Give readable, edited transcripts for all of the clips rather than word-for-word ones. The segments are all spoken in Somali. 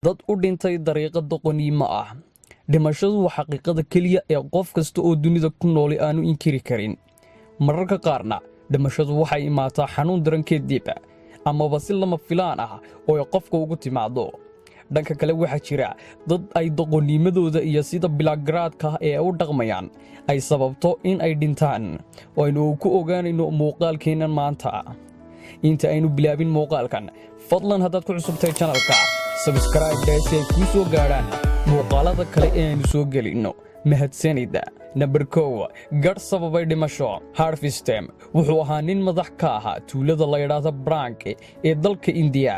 Dad u dhintay dariiqo doqoniimo ah. Dhimashadu waa xaqiiqada keliya ee qof kasta oo dunida ku nooli aanu inkiri karin. Mararka qaarna dhimashadu waxay imaataa xanuun daran kadib amaba si lama filaan ah oo ay qofka ugu timaado. Dhanka kale, waxaa jira dad ay doqoniimadooda iyo sida bilaa garaadka ah ee ay u dhaqmayaan ay sababto in ay dhintaan, oo aynu ku ogaanayno muuqaalkeennan maanta. Inta aynu bilaabin muuqaalkan, fadlan haddaad ku cusubtahay channelka, subscribe dheh si ay kuu soo gaadhaan muuqaalada kale ee aynu soo gelinno. Mahadsanida. Number 1, gadh sababay dhimasho. Harfistem wuxuu ahaa nin madax ka ahaa tuulada la yidhaahda Brank ee dalka Indiya.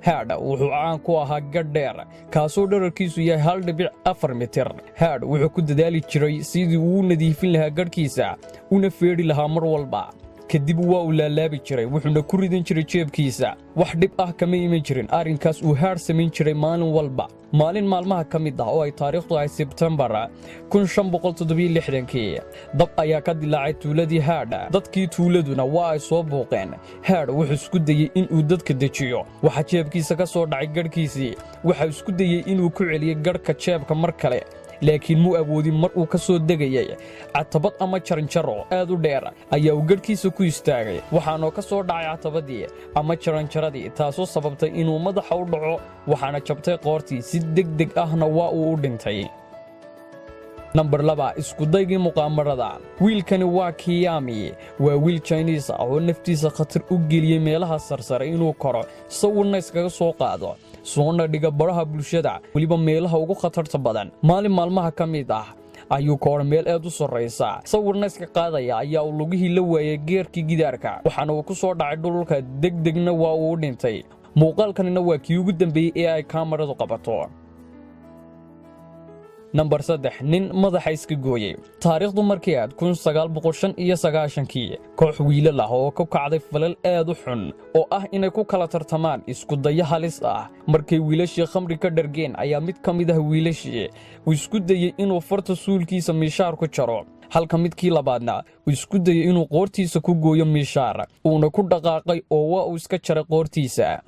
Haadh wuxuu caan ku ahaa gadh dheer, kaasoo dherarkiisu yahay 1.4 mitir. Haadh wuxuu ku dadaali jiray sidii uu u nadiifin lahaa gadhkiisa, una feedhi lahaa mar walba. Kadib waa uu laalaabi jiray, wuxuuna ku ridan jiray jeebkiisa. Wax dhib ah kama iman jirin arrinkaas uu Haadh samayn jiray maalin walba. Maalin maalmaha ka mid ah, oo ay taariikhdu ahay Sebtembar kii, dab ayaa ka dilaacay tuuladii Haadh. Dadkii tuuladuna waa ay soo buuqeen. Haadh wuxuu isku dayey inuu dadka dejiyo. Waxaa jeebkiisa ka soo dhacay gadhkiisii. Waxaa isku dayey inuu ku celiyo gadhka jeebka mar kale, laakiin muu awoodin. Mar uu ka soo degayay catabad ama jaranjaro aad u dheer ayaa uu gadhkiisa ku istaagay, waxaanoo ka soo dhacay catabadii ama jaranjaradii, taasoo sababtay inuu madaxa u dhaco. Waxaana jabtay qoortii, si deg deg ahna waa uu u dhintay. Number 2, iskudaygii muqaamarada. Wiilkani waa Kiyami. Waa wiil Jiniis ah oo naftiisa khatar u geliyey meelaha sarsare inuu koro, sawirna iskaga soo qaado, soona dhiga baraha bulshada, weliba meelaha ugu khatarta badan. Maalin maalmaha ka mid ah ayuu koor meel aad u sarraysa, sawirna iska qaadaya, ayaa uu lugihii la waayay geerkii gidaarka, waxaana uu ku soo dhacay dhulka, degdegna waa uu u dhintay. Muuqaalkanina waa kii ugu dambeeyey ee ay kaamaradu qabato. Number 3, nin madaxa iska gooyey. Taariikhdu markii aad 1995-kii, koox wiilal ah oo ku kacday falal aad u xun oo ah inay ku kala tartamaan isku dayo halis ah. Markay wiilashii khamri ka dhargeen ayaa mid ka mid ah wiilashii uu isku dayey inuu farta suulkiisa miishaar ku jaro, halka midkii labaadna uu isku dayey inuu qoortiisa ku gooyo miishaar, uuna ku dhaqaaqay oo waa uu iska jaray qoortiisa.